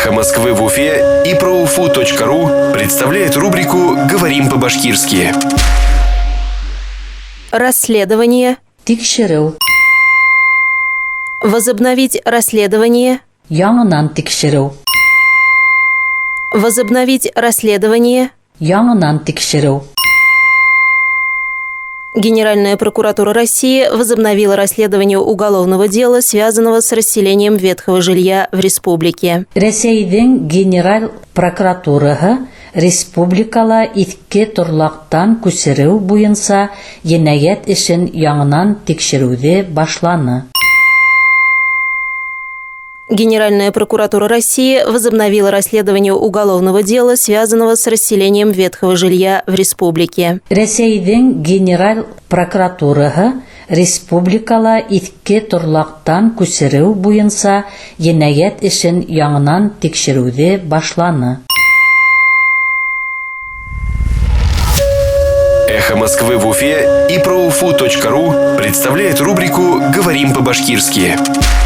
«Эхо Москвы» в Уфе и проуфу.ру представляет рубрику «Говорим по-башкирски». Расследование. Тикшереү. Возобновить расследование. Яңынан тикшереү. Возобновить расследование. Яңынан тикшереү. Генеральная прокуратура России возобновила расследование уголовного дела, связанного с расселением ветхого жилья в республике. Рәсәйҙең Генераль прокуратураһы республикала иҫке торлаҡтан күсереү буйынса енәйәт эшен яңынан тикшереүҙе башланы. Генеральная прокуратура России возобновила расследование уголовного дела, связанного с расселением ветхого жилья в республике. Рәсәйҙең Генераль прокуратураһы республикала иҫке торлаҡтан күсереү буйынса енәйәт эшен яңынан тикшереүҙе башланы. «Эхо Москвы» в Уфе и проуфу.ру представляет рубрику «Говорим по-башкирски».